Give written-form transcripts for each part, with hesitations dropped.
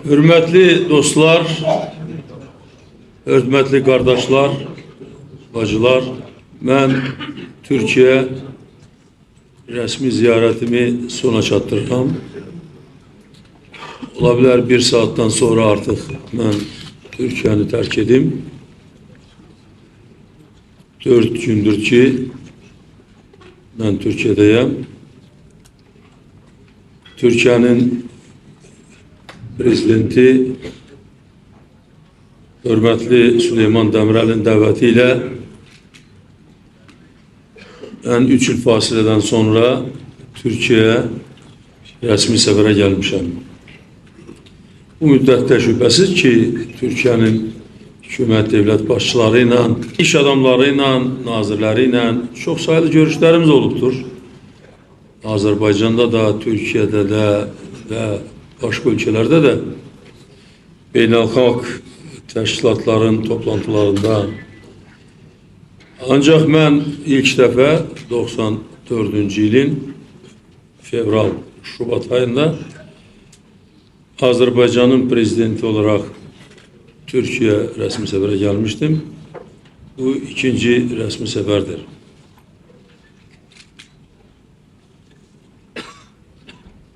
Hörmətli dostlar, hörmətli qardaşlar, bacılar, mən Türkiyə rəsmi ziyarətimi sona çatdırıram. Ola bilər bir saatdan sonra artıq mən Türkiyəni tərk edim. 4 gündür ki mən Türkiyədəyəm. Türkiyənin prezidenti hörmətli Süleyman Demirel'in dəvəti ilə mən 3 il fasilədən sonra Türkiyəyə rəsmi səfərə gəlmişəm. Bu müddətdə şübhəsiz ki, Türkiyənin hökumət, dövlət başçıları ilə, iş adamları ilə, nazirləri ilə çox saylı görüşlərimiz olubdur. Azərbaycanda da, Türkiyədə də və başqa ölkələrdə də beynəlxalq təşkilatların toplantılarında. Ancaq mən ilk dəfə 94-cü ilin fevral, Şubat ayında Azərbaycanın prezidenti olaraq Türkiyə rəsmi səfərə gəlmişdim. Bu ikinci rəsmi səfərdir.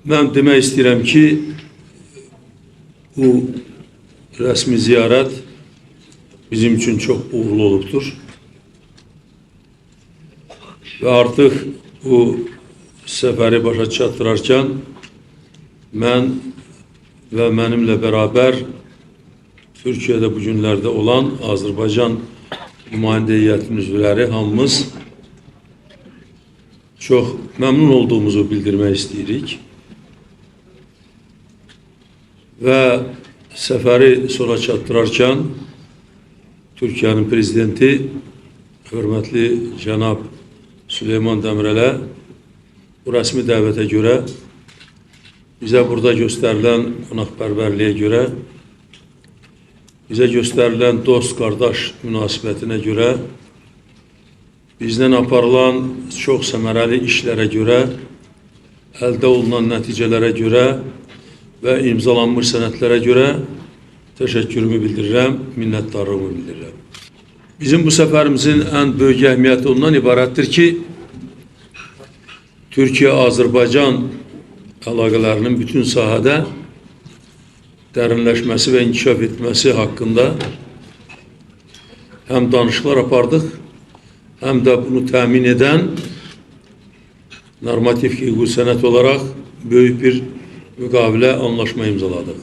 Mən demək istəyirəm ki, bu rəsmi ziyarət bizim üçün çox uğurlu olubdur. Və artıq bu səfəri başa çatdırarkən mən və mənimlə bərabər Türkiyədə bu günlərdə olan Azərbaycan nümayəndə heyətinin üzvləri hamımız çox məmnun olduğumuzu bildirmək istəyirik. Və səfəri sona çatdırarkən Türkiyənin prezidenti hörmətli cənab Süleyman Demirel'ə bu rəsmi dəvətə görə, bizə burada göstərilən qonaqpərvərliyə görə, bizə göstərilən dost qardaş münasibətinə görə, bizdən aparılan çox səmərəli işlərə görə, əldə olunan nəticələrə görə və imzalanmış sənədlərə görə təşəkkürümü bildirirəm, minnətdarlığımı bildirirəm. Bizim bu səfərimizin ən böyük əhəmiyyəti ondan ibarətdir ki, Türkiyə-Azərbaycan əlaqələrinin bütün sahədə dərinləşməsi və inkişaf etməsi haqqında həm danışıqlar apardıq, həm də bunu təmin edən normativ hüquqi sənəd olaraq böyük bir müqavilə, anlaşma imzaladıq.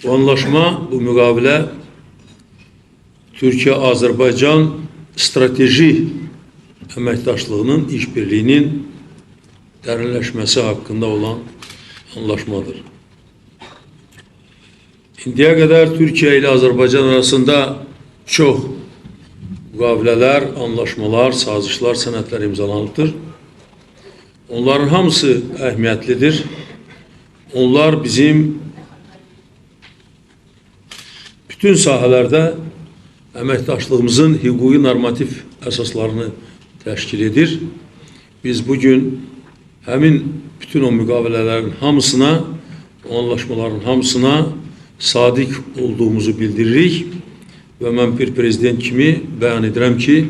Bu anlaşma, bu müqavilə Türkiyə-Azərbaycan strateji əməkdaşlığının, işbirliyinin dərinləşməsi haqqında olan anlaşmadır. İndiyə qədər Türkiyə ilə Azərbaycan arasında çox müqavilələr, anlaşmalar, sazişlər, sənədlər imzalanıbdır. Onların hamısı əhəmiyyətlidir. Onlar bizim bütün sahələrdə əməkdaşlığımızın hüquqi normativ əsaslarını təşkil edir. Biz bugün həmin bütün o müqavilələrin hamısına, o anlaşmaların hamısına sadiq olduğumuzu bildiririk və mən bir prezident kimi bəyan edirəm ki,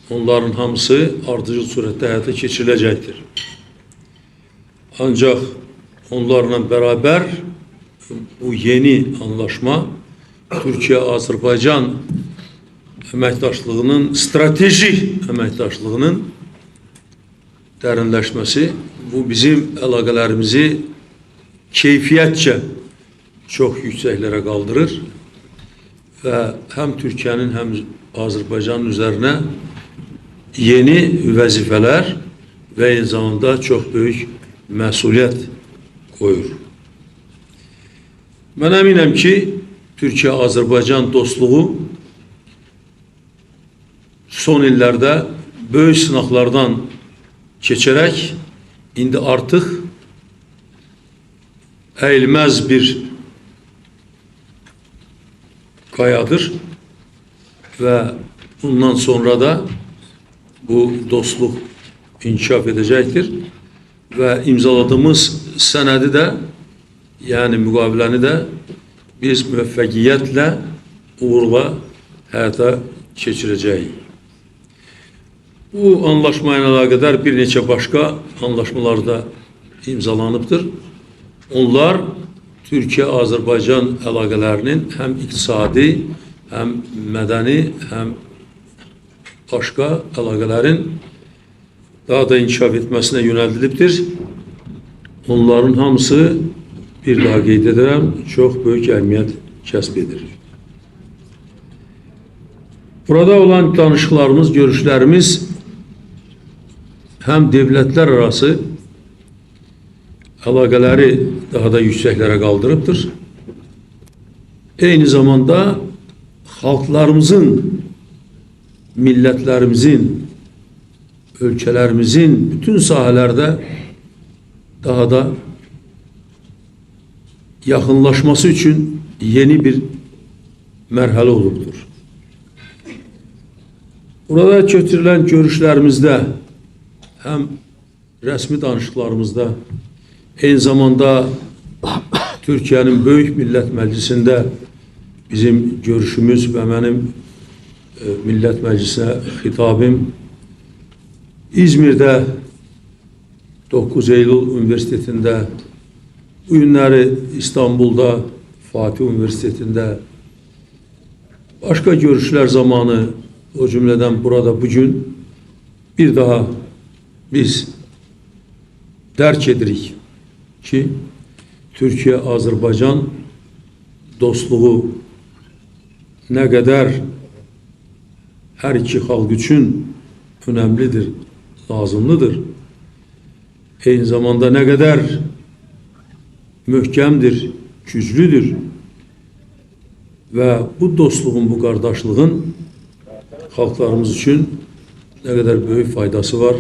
onların hamısı ardıcıl surətdə həyata keçiriləcəkdir. Ancaq onlarla bərabər bu yeni anlaşma Türkiyə-Azərbaycan əməkdaşlığının, strateji əməkdaşlığının dərinləşməsi, bu bizim əlaqələrimizi keyfiyyətcə çox yüksəklərə qaldırır və həm Türkiyənin, həm Azərbaycanın üzərinə yeni vəzifələr və eyni zamanda çox böyük məsuliyyət qoyur. Mən əminəm ki, Türkiyə-Azərbaycan dostluğu son illərdə böyük sınaqlardan keçərək indi artıq əyilməz bir qayadır və bundan sonra da bu dostluq inkişaf edəcəkdir və imzaladığımız sənədi də yəni müqaviləni də biz müvəffəqiyyətlə, uğurla həyata keçirəcəyik. Bu anlaşma ilə əlaqədar bir neçə başqa anlaşmalar da imzalanıbdır. Onlar Türkiyə-Azərbaycan əlaqələrinin həm iqtisadi, həm mədəni, həm başqa əlaqələrin daha da inkişaf etməsinə yönəldilibdir. Onların hamısı, bir daha qeyd edirəm, çox böyük əhəmiyyət kəsb edir. Burada olan danışıqlarımız, görüşlərimiz həm devlətlər arası əlaqələri daha da yüksəklərə qaldırıbdır. Eyni zamanda xalqlarımızın, millətlərimizin, ölkələrimizin bütün sahələrdə daha da yaxınlaşması üçün yeni bir mərhələ olubdur. Burada götürülən görüşlərimizdə, həm rəsmi danışıqlarımızda, eyni zamanda Türkiyənin Böyük Millət Məclisində bizim görüşümüz və mənim Millət Məclisinə xitabim, İzmirdə 9 Eylül Universitetində, bu günləri İstanbulda Fatih Universitetində, başqa görüşlər zamanı, o cümlədən burada bugün bir daha biz dərk edirik ki, Türkiyə-Azərbaycan dostluğu nə qədər hər iki xalq üçün önəmlidir, lazımlıdır. Eyni zamanda nə qədər möhkəmdir, güclüdür və bu dostluğun, bu qardaşlığın xalqlarımız üçün nə qədər böyük faydası var,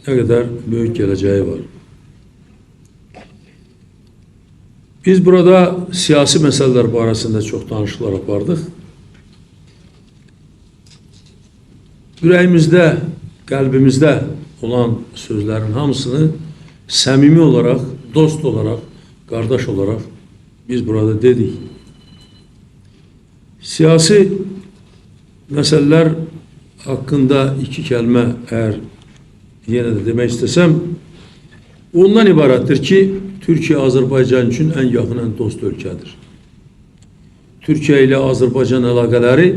nə qədər böyük gələcəyi var. Biz burada siyasi məsələlər barəsində çox danışıqlar apardıq. Ürəyimizdə, qəlbimizdə olan sözlərin hamısını səmimi olaraq, dost olaraq, qardaş olaraq biz burada dedik. Siyasi məsələlər haqqında iki kəlmə əgər yenə də demək istəsəm, ondan ibarətdir ki, Türkiyə Azərbaycan üçün ən yaxın, ən dost ölkədir. Türkiyə ilə Azərbaycan əlaqələri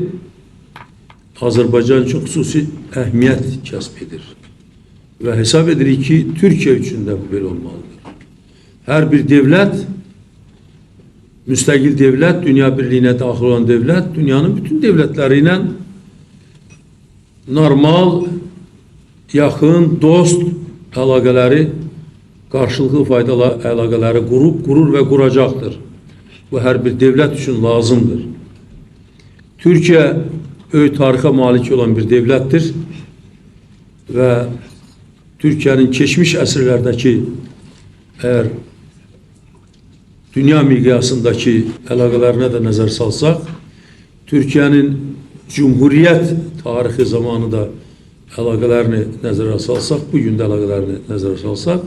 Azərbaycan üçün xüsusi əhəmiyyət kəsb edir. Və hesab edirik ki, Türkiyə üçün də bu belə olmalıdır. Hər bir devlət, müstəqil devlət, dünya birliyinə daxil olan devlət, dünyanın bütün devlətləri ilə normal, yaxın, dost əlaqələri, qarşılıqlı faydalı əlaqələri qurub, qurur və quracaqdır. Bu, hər bir devlət üçün lazımdır. Türkiyə böyük tarixə malik olan bir devlətdir və Türkiyənin keçmiş əsrlərdəki əgər dünya miqyasındakı əlaqələrinə də nəzər salsaq, Türkiyənin Cumhuriyyət tarixi zamanı da əlaqələrini nəzərə salsaq, bugün də əlaqələrini nəzərə salsaq,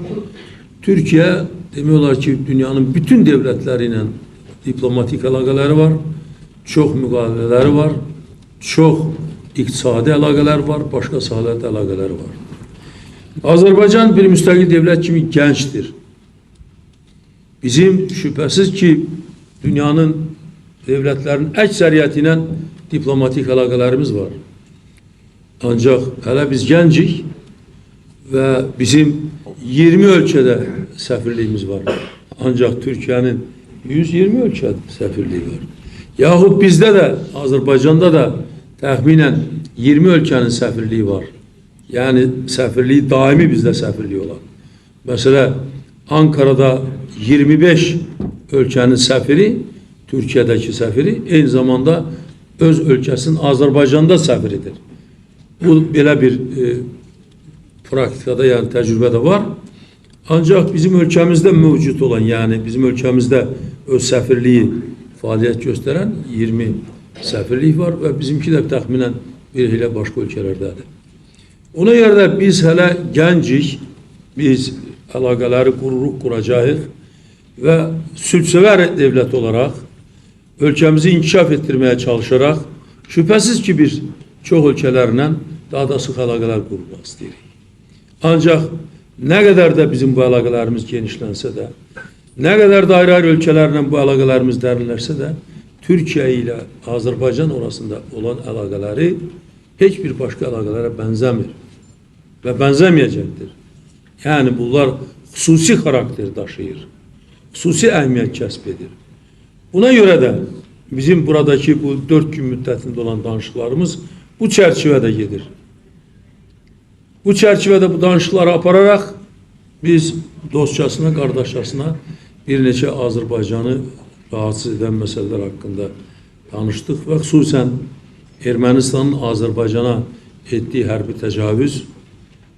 Türkiyə demək olar ki, dünyanın bütün devlətləri ilə diplomatik əlaqələri var, çox müqavilələri var, çox iqtisadi əlaqələr var, başqa sahələrdə əlaqələri var. Azərbaycan bir müstəqil devlət kimi gəncdir. Bizim şübhəsiz ki, dünyanın devlətlərinin əksəriyyəti ilə diplomatik əlaqələrimiz var. Ancaq hələ biz gəncik və bizim 20 ölkədə səfirliyimiz var. Ancaq Türkiyənin 120 ölkədə səfirliyi var. Yaxud bizdə də, Azərbaycanda da təxminən 20 ölkənin səfirliyi var. Yəni səfirliyi daimi bizdə səfirliyi olan. Məsələ Ankara'da 25 ölkənin səfiri, Türkiyədəki səfiri eyni zamanda öz ölkəsinin Azərbaycanda səfiridir. Bu belə bir praktikada, yəni təcrübə də var. Ancaq bizim ölkəmizdə mövcud olan, yəni bizim ölkəmizdə öz səfirliyi fəaliyyət göstərən 20 səfirlik var və bizimki də təxminən bir elə başqa ölkələrdədir. Ona görə də biz hələ gəncik, biz əlaqələri qururuq, quracağıq. və sülhsevər devlet olarak ülkemizi inkişaf ettirmeye çalışarak şüphesiz ki bir çox ölkələrlə daha da sıx əlaqələr qurmaq istəyirik. Ancaq nə qədər də bizim bu əlaqələrimiz genişlənsə də, nə qədər də ayrı-ayrı ölkələrlə bu əlaqələrimiz dərinləşsə də, Türkiyə ilə Azərbaycan arasında olan əlaqələri heç bir başqa əlaqələrə bənzəmir və bənzəməyəcəkdir. Yəni bunlar xüsusi xarakter daşıyır, xüsusi əhəmiyyət kəsb edir. Buna görə də bizim buradakı bu 4 gün müddətində olan danışıqlarımız bu çərçivədə gedir. Bu çərçivədə bu danışıqları apararaq biz dostcasına, qardaşcasına bir neçə Azərbaycanı rahatsız edən məsələlər haqqında danışdıq və xüsusən Ermənistanın Azərbaycana etdiyi hərbi təcavüz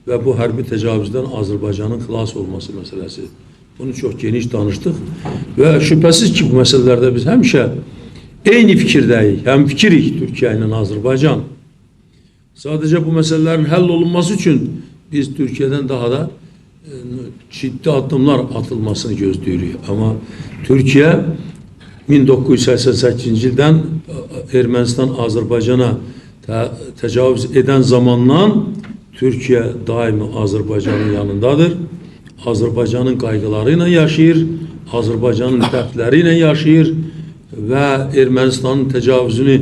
və bu hərbi təcavüzdən Azərbaycanın xilas olması məsələsi. Bunu çox geniş danışdıq və şübhəsiz ki, bu məsələlərdə biz həmişə eyni fikirdəyik, həm fikirik Türkiyə ilə Azərbaycan. Sadəcə bu məsələlərin həll olunması üçün biz Türkiyədən daha da ciddi addımlar atılmasını gözləyirik. Amma Türkiyə 1988-ci ildən Ermənistan Azərbaycana təcavüz edən zamandan Türkiyə daimi Azərbaycanın yanındadır. Azərbaycanın qayğıları ilə yaşayır, Azərbaycanın dərdləri ilə yaşayır və Ermənistanın təcavüzünü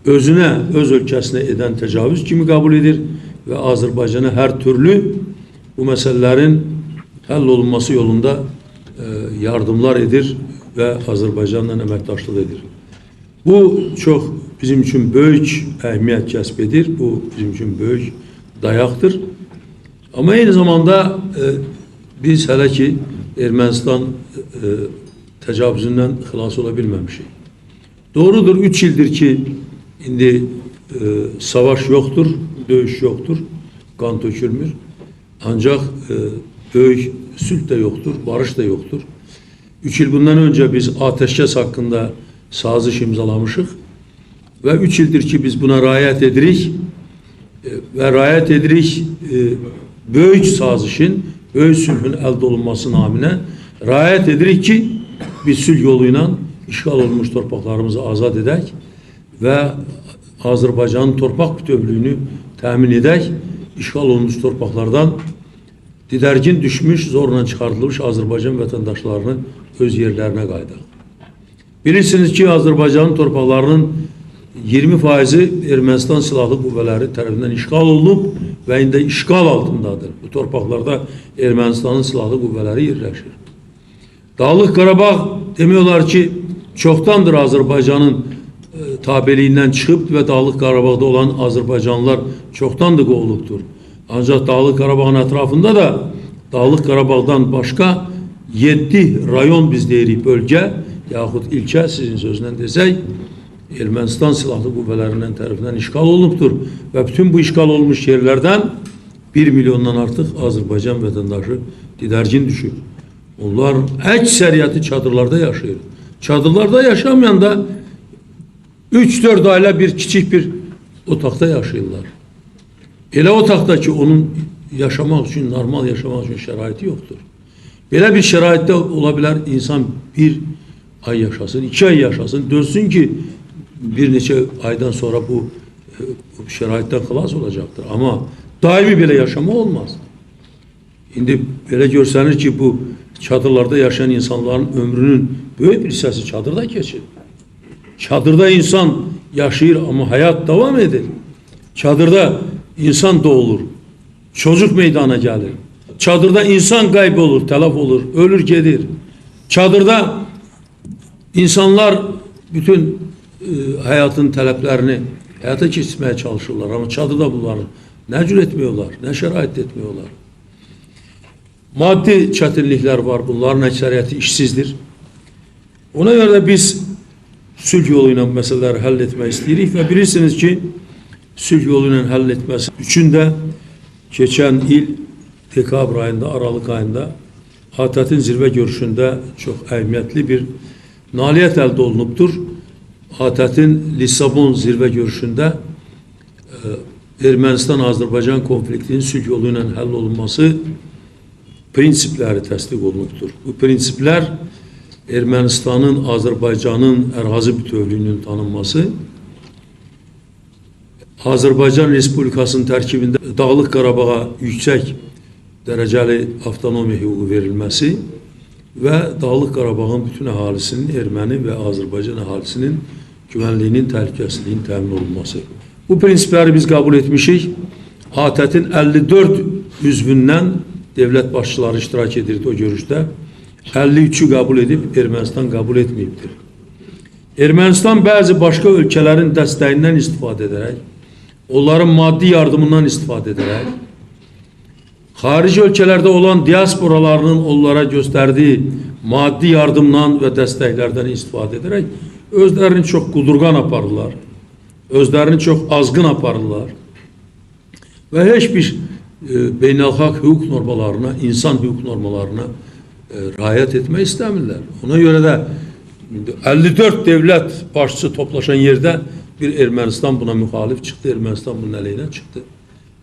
özünə, öz ölkəsinə edən təcavüz kimi qəbul edir və Azərbaycana hər türlü bu məsələlərin həll olunması yolunda yardımlar edir və Azərbaycanla əməkdaşlıq edir. Bu çox bizim üçün böyük əhəmiyyət kəsb edir. Bu bizim üçün böyük dayaqdır. Amma eyni zamanda biz hələ ki Ermənistan təcavüzündən xilas ola bilməmişik. Doğrudur, 3 ildir ki indi savaş yoxdur, döyüş yoxdur, qan tökülmür. Ancaq böyük sülh də yoxdur, barış da yoxdur. 3 il bundan öncə biz ateşkəs haqqında saziş imzalamışıq və 3 ildir ki biz buna riayət edirik və riayət edirik böyük sazişin, böyük sülhün əldə olunması naminə riayət edirik ki biz sülh yolu ilə işğal olunmuş torpaqlarımızı azad edək və Azərbaycanın torpaq bütövlüyünü təmin edək, işğal olunmuş torpaqlardan didərgin düşmüş, zorla çıxardılmış Azərbaycan vətəndaşlarını öz yerlərinə qayıdaq. Bilirsiniz ki, Azərbaycanın torpaqlarının 20%-i Ermənistan silahlı qüvvələri tərəfindən işğal olunub və indi işğal altındadır. Bu torpaqlarda Ermənistanın silahlı qüvvələri yerləşir. Dağlıq Qarabağ demək olar ki, çoxdandır Azərbaycanın tabeliyindən çıxıb və Dağlıq Qarabağda olan Azərbaycanlılar çoxdandır qovulubdur. Ancaq Dağlıq Qarabağın ətrafında da Dağlıq Qarabağdan başqa 7 rayon biz deyirik bölgə yaxud ilçə sizin sözlə desək Ermənistan silahlı qüvvələrindən tərəfindən işğal olunubdur və bütün bu işğal olunmuş yerlərdən 1 milyondan artıq Azərbaycan vətəndaşı didərgin düşüb. Onlar əksəriyyəti çadırlarda yaşayır. Çadırlarda yaşamayan da 3-4 ailə bir kiçik bir otaqda yaşayırlar. Elə otaqda ki onun yaşamaq üçün, normal yaşamaq üçün şəraiti yoxdur. Belə bir şəraitdə ola bilər insan bir ay yaşasın, 2 ay yaşasın, dönsün ki bir neçə aydan sonra bu şəraitdən xilas olacaqdır. Amma daimi belə yaşama olmaz. İndi belə görsənir ki, bu çadırlarda yaşayan insanların ömrünün böyük bir hissəsi çadırda keçir. Çadırda insan yaşayır amma həyat davam edir. Çadırda insan doğulur, çocuk meydana gəlir. Çadırda insan kaybolur, tələf olur, ölür gedir. Çadırda insanlar bütün hayatın tələblərini həyata keçirməyə çalışırlar. Amma çadırda bunları nə cür etmiyorlar, nə şərait etmiyorlar. Maddi çətinliklər var, bunların əksəriyyəti işsizdir. Ona görə də biz sülh yolu ilə bu məsələləri həll etmək istəyirik və bilirsiniz ki, sülh yolu ilə həll etməsi üçün də keçən il dekabr ayında, Aralıq ayında ATƏT-in zirvə görüşündə çox əhəmiyyətli bir nailiyyət əldə olunubdur. ATƏT-in Lissabon zirvə görüşündə Ermənistan-Azərbaycan konfliktinin sülh yolu ilə həll olunması prinsipləri təsdiq olunubdur. Bu prinsiplər Ermənistanın, Azərbaycanın ərazi bütövlüyünün tanınması, Azərbaycan Respublikasının tərkibində Dağlıq Qarabağa yüksək dərəcəli avtonomiya hüququ verilməsi və Dağlıq Qarabağın bütün əhalisinin, erməni və Azərbaycan əhalisinin güvənliyinin, təhlükəsizliyinin təmin olunması. Bu prinsipləri biz qəbul etmişik. ATƏT-in 54 üzvündən devlət başçıları iştirak edirdi o görüşdə. 53-ü qəbul edib, Ermənistan qəbul etməyibdir. Ermənistan bəzi başqa ölkələrin dəstəyindən istifadə edərək, onların maddi yardımından istifadə edərək, xarici ölkələrdə olan diasporalarının onlara göstərdiyi maddi yardımdan və dəstəklərdən istifadə edərək özlərini çox qudurğan aparırlar, özlərini çox azğın aparırlar və heç bir beynəlxalq hüquq normalarına, insan hüquq normalarına riayət etmək istəmirlər. Ona görə də 54 devlət başçısı toplaşan yerdə bir Ermənistan buna müxalif çıxdı, Ermənistan bunun əleyhinə çıxdı.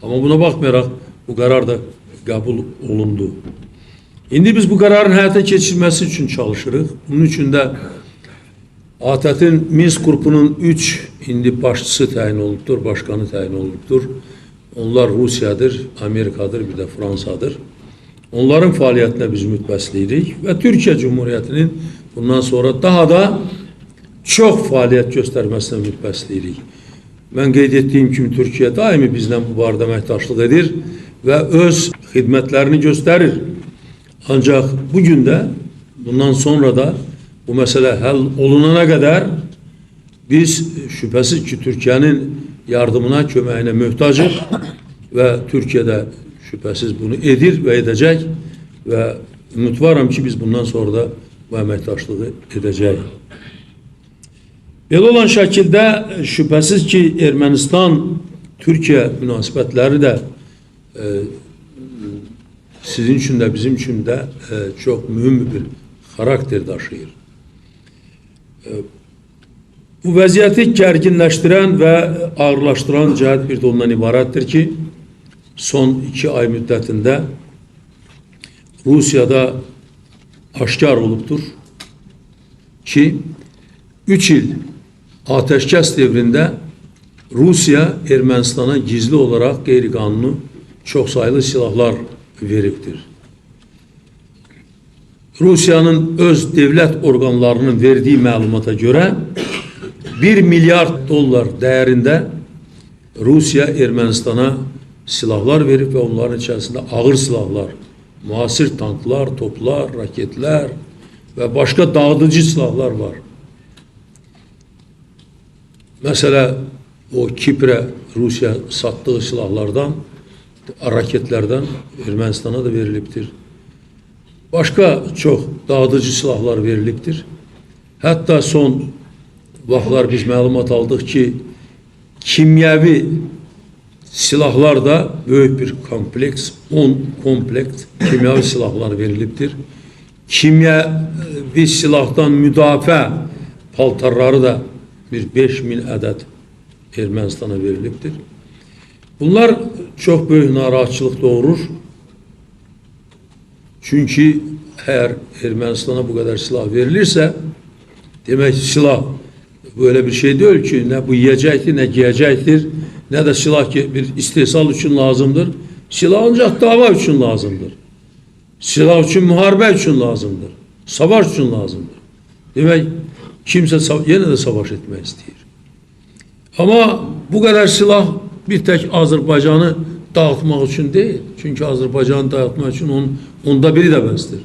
Amma buna baxmayaraq bu qərar da qəbul olundu. İndi biz bu qərarın həyata keçirilməsi üçün çalışırıq. Bunun üçün də ATƏT-in Minsk qrupunun 3 indi başçısı təyin olunubdur, başqanı təyin olunubdur. Onlar Rusiyadır, Amerikadır, bir də Fransadır. Onların fəaliyyətinə biz ümid bəsləyirik və Türkiyə Cumhuriyyətinin bundan sonra daha da çox fəaliyyət göstərməsinə ümid bəsləyirik. Mən qeyd etdiyim kimi Türkiyə daimi bizlə bu barədə əməkdaşlıq edir və öz xidmətlərini göstərir. Ancaq bugün də, bundan sonra da bu məsələ həll olunana qədər biz şübhəsiz ki, Türkiyənin yardımına, köməyinə möhtacıq və Türkiyə də şübhəsiz bunu edir və edəcək və ümidvaram ki, biz bundan sonra da bu əməkdaşlığı edəcəyik. Belə olan şəkildə şübhəsiz ki, Ermənistan-Türkiyə münasibətləri də sizin üçün də, bizim üçün də çox mühüm bir xarakter daşıyır. Bu vəziyyəti gərginləşdirən və ağırlaşdıran cəhət bir də ondan ibarətdir ki, son 2 ay müddətində Rusiyada aşkar olubdur ki, 3 il atəşkəs devrində Rusiya Ermənistana gizli olaraq qeyri-qanuni çoxsaylı silahlar veribdir. Rusiyanın öz devlət orqanlarının verdiyi məlumata görə 1 milyard dollar dəyərində Rusiya Ermənistana silahlar verib və onların içərisində ağır silahlar, müasir tanklar, toplar, raketlər və başqa dağıdıcı silahlar var. Məsələ o Kiprə Rusiya satdığı silahlardan, raketlərdən Ermənistana da verilibdir. Başqa çox dağıdıcı silahlar verilibdir. Hətta son vaxtlar biz məlumat aldıq ki, kimyəvi silahlar da böyük bir kompleks, 10 kompleks kimyəvi silahlar verilibdir. Kimyəvi silahdan müdafiə paltarları da bir 5000 ədəd Ermənistana verilibdir. Bunlar çox böyük narahatçılıq doğurur. Çünki əgər Ermənistana bu qədər silah verilirsə, demək silah böyle bir şey deyil ki, nə bu yiyəcəkdir, nə giyəcəkdir, nə də silah ki bir istehsal üçün lazımdır. Silah ancaq dava üçün lazımdır. Silah üçün müharibə üçün lazımdır. Savaş üçün lazımdır. Demək kimsə yenə də savaş etmək istəyir. Amma bu qədər silah bir tək Azərbaycanı dağıtmaq üçün deyil. Çünki Azərbaycanı dağıtmaq üçün onun onda biri də bəsdir.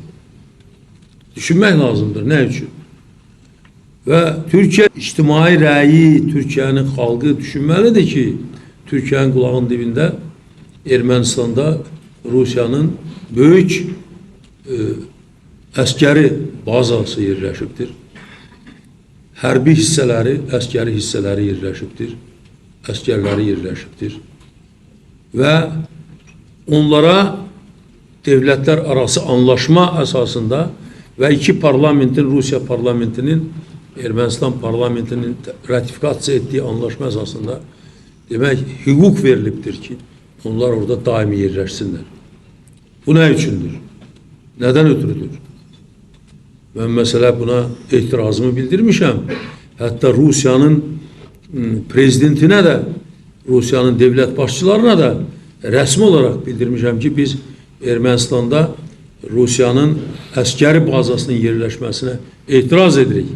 Düşünmək lazımdır. Nə üçün? Və Türkiyə ictimai rəyi, Türkiyənin xalqı düşünməlidir ki, Türkiyənin qulağının dibində Ermənistanda Rusiyanın böyük əskəri bazası yerləşibdir. Hərbi hissələri, əskəri hissələri yerləşibdir. Əskərləri yerləşibdir. Və onlara devlətlər arası anlaşma əsasında və iki parlamentin, Rusiya parlamentinin, Ermənistan parlamentinin ratifikasiya etdiyi anlaşma əsasında demək hüquq verilibdir ki, onlar orada daimi yerləşsinlər. Bu nə üçündür? Nədən ötürüdür? Mən məsələ buna etirazımı bildirmişəm. Hətta Rusiyanın prezidentinə də, Rusiyanın devlət başçılarına da rəsmi olaraq bildirmişəm ki, biz Ermənistanda Rusiyanın əskəri bazasının yerləşməsinə etiraz edirik.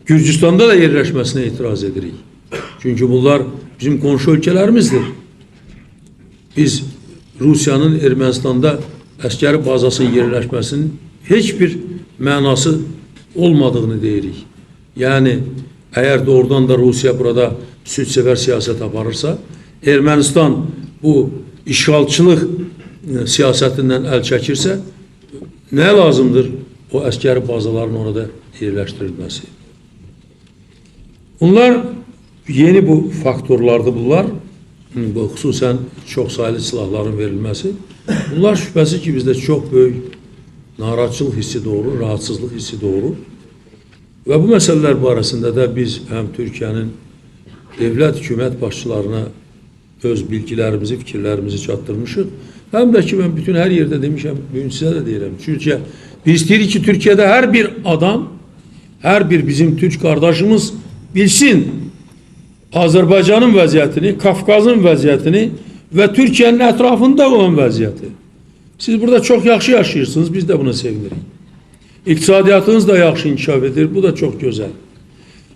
Gürcüstanda da yerləşməsinə etiraz edirik. Çünki bunlar bizim qonşu ölkələrimizdir. Biz Rusiyanın Ermənistanda əskəri bazasının yerləşməsinin heç bir mənası olmadığını deyirik. Yəni əgər doğrudan da Rusiya burada sülhsevər siyasət aparırsa, Ermənistan bu işğalçılıq siyasətindən əl çəkirsə, nə lazımdır o əskəri bazaların orada yerləşdirilməsi? Bunlar yeni bu faktorlardır bunlar. Bu xüsusən çox saylı silahların verilməsi. Bunlar şübhəsiz ki bizdə çox böyük narahatçılıq hissi doğurur, rahatsızlıq hissi doğurur. Və bu məsələlər barəsində də biz həm Türkiyənin devlət, hökumət başçılarına öz bilgilərimizi, fikirlərimizi çatdırmışıq. Həm də ki mən bütün hər yerdə demişəm, bugün sizə də deyirəm. Türkiyə, biz istəyirik ki, Türkiyədə hər bir adam, hər bir bizim türk qardaşımız bilsin Azərbaycanın vəziyyətini, Kafkazın vəziyyətini və Türkiyənin ətrafında olan vəziyyəti. Siz burada çox yaxşı yaşayırsınız, biz də buna sevinirik. İqtisadiyyatınız da yaxşı inkişaf edir, bu da çox gözəl.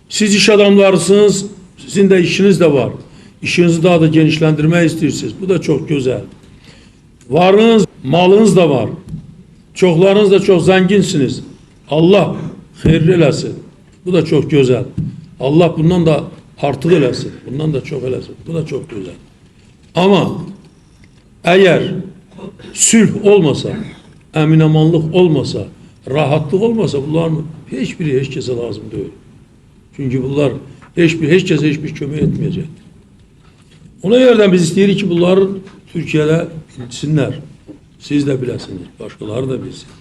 Siz iş adamlarısınız, sizin də işiniz də var. İşinizi daha da genişləndirmək istəyirsiniz, bu da çox gözəl. Varınız, malınız da var. Çoxlarınız da çox zənginsiniz. Allah xeyirli eləsin. Bu da çox gözəl. Allah bundan da artıq eləsin. Bundan da çox eləsin. Bu da çox gözəl. Amma əgər sülh olmasa, əminamanlıq olmasa, rahatlıq olmasa bunların heç biri heç kəsə lazım deyil. Çünki bunlar heç kəsə heç bir kömək etməyəcəkdir. Ona görə də biz istəyirik ki, bunları Türkiyədə bilsinlər. Siz də biləsiniz, başqaları da bilsin.